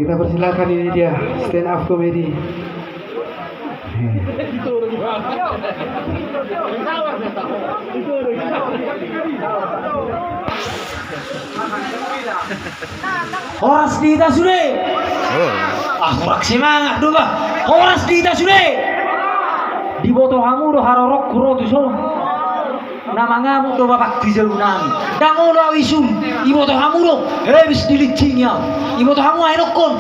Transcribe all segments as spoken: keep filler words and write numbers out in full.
Kita persilakan, ini dia stand up comedy. Horas di hita sude. Ah, kurang semangat do bah. Horas di hita sude. Diboto hamu do haroroku ro tu son. Na mangamuk do bapakku i jabu nami. Ndang olo au isun. Iboto hamu do. Habis dilincingi au. Iboto hamu ae nongkon.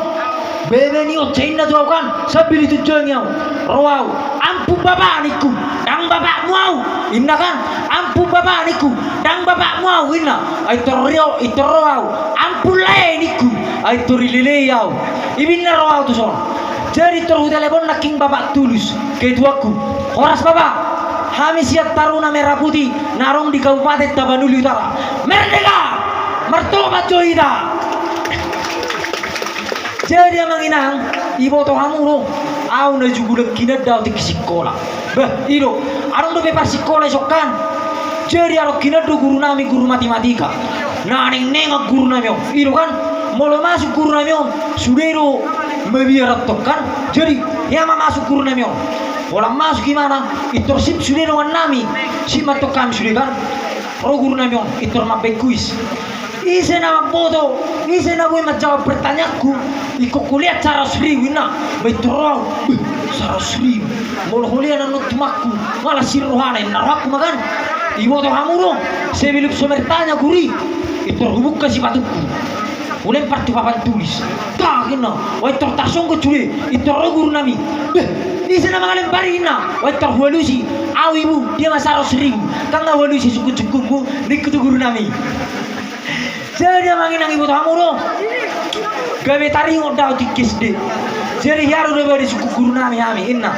Bebe ni on, inna tu au kan. Sambil ditunjangi au. Ro au. Ampun bapa ningku. Ndang bapakmu au. Inna kan. Ampun bapa ningku. Ndang bapakmu au, inna. Ai tor ro, ai tor ro au. Ampun lae ningku. Ai tor dilelei au. Ibinna ro au tu son. Jadi tor hutelepon nangkin Bapak Tulus, ketuaku. Horas Bapak. Hami sian Taruna Merah Putih na adong di Kabupaten Tapanuli Utara. Merdeka! Martopak jo hita! Jadi amang inang, iboto hamu do, au na jugulan hinan do au tingki sikola. Bah, i do, adong dope parsikola i son kan. Jadi adong hinan do guru nami, guru matematika. Na nengnengan guru nami on. I do kan, molo masuk guru nami on, sude do mabiar antong kan. Jadi, hea ma masuk guru nami on. Molo masuk imana, intor sip sude dongan nami. Sip ma antong hami sude kan. Ro guru nami on, intor mambaen kuis. Ise na mamboto, ise na boi manjawab pertanyaanku, ingkon hulean saratus ribu inna. Ba intor ro au, beh, saratus ribu. Molo hulean annon tu emakku, malas i rohana, inna rohangku ma kan. Iboto hamu do, sebelum so bertanya guru i, intor hubuka sipatungku. Hulempar tu papan tulis. Tah inna, ba intor tarsonggot sude, intor ro guru nami. Beh, ise na mangalempar i inna, ba intor hualusi. Au ibu, dia ma saratus ribu. Kan nga hualusi sungkunsungkunmu, ningku tu guru nami. Jadi amang inang iboto hamu do. Gabe taringot do au tingki S D. Jadi hea do daba disungkun guru nami hami, inna.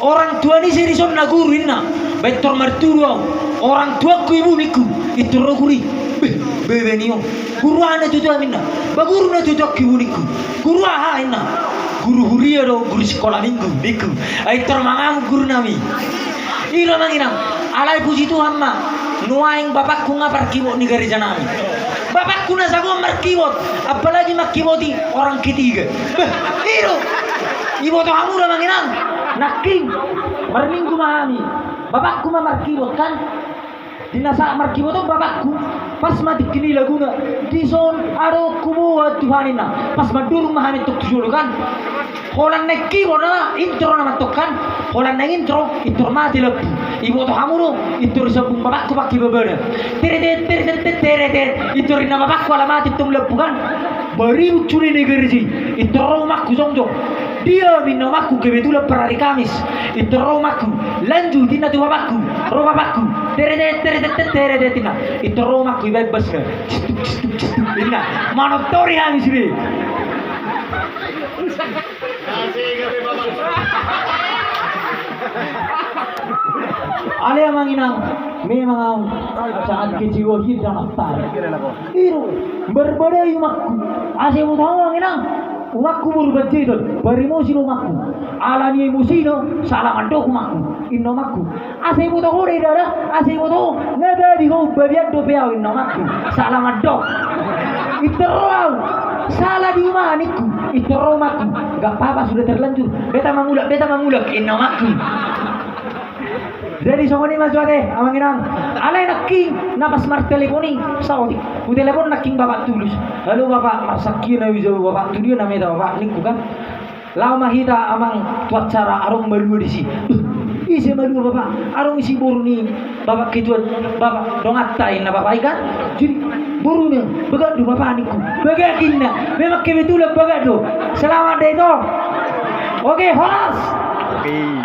Orang tua ni si Rison na guru inna. Ba intor martudu au. Orang tuaku ibu ningku. Intor ro guru i. Beh, bebe ni on. Guru aha na tutu am inna. Ba guru na tutu au ibu ningku. Guru aha inna. Guru huria do, guru sikola minggu ningku. Ai intor mangamuk guru nami. I do amang inang, alai puji Tuhan ma, nuaeng bapakku nga parkibot ni gareja nami. Bapakku na jagoan markibot, apalagi mangkiboti orang ketiga. Beh, i do. Iboto hamu do amang inang, nangkin, marminggu ma hami. Bapakku ma markibot kan. Di na saat markibot on bapakku, pas ma tingki ni laguna, dison adong huboan Tuhan inna. Pas mandurung ma hami antong tu jolo kan. Holan naeng kibot na, intor nama antong kan. Holan naeng intor, intor mate lampu. Iboto hamu do, intor disambung bapakku pake babana. Teretet, teretet, teretet. Intor inna bapakku ala mate antong lampu kan. Baribut sude na i gareja i. Intor ro umakku jongjong. Dia ma inna umakku, kebetulan per hari Kamis. Intor ro umakku. Lanjut inna tu bapakku. Ro bapakku. Teretet, teretet, teretet inna. Intor ro umakku, ibaen basna. Cistuk, cistuk, cistuk inna. Manontori hami sude. Alai amang inang, memang au sangat kecewa, hian dang tarik. I do, marbadai umakku. Asa iboto ho amang inang, umakku boru Panjaitan, barimosi do umakku. Alani emosina, sala mandok umakku. Inna umakku, asa iboto ho da i dada, asa iboto ho, nga babi ho, babian dope au inna umakku. Sala mandok. Intor ro au, sala di uma ningku. Intor ro umakku, nggak apa-apa sudah terlanjur. Beta mangulak, beta mangulak inna umakku. Jadi songon i ma jo ate amang inang. Alai nangkin na pas martelepon i, saotik. Hutelepon nangkin Bapak Tulus. Halo Bapak, marsangkina au i jabu Bapak, tu dia nama hita Bapak ningku kan. Laho ma hita amang tu acara, adong malua disi. Ise malua Bapak? Adong i si boru ni Bapak ketua, Bapak donganta inna Bapak i kan. Jadi boruna bagak do Bapak ningku. Bagak inna. Memang kebetulan bagak do. Selamat da ito. Oke, horas. Oke.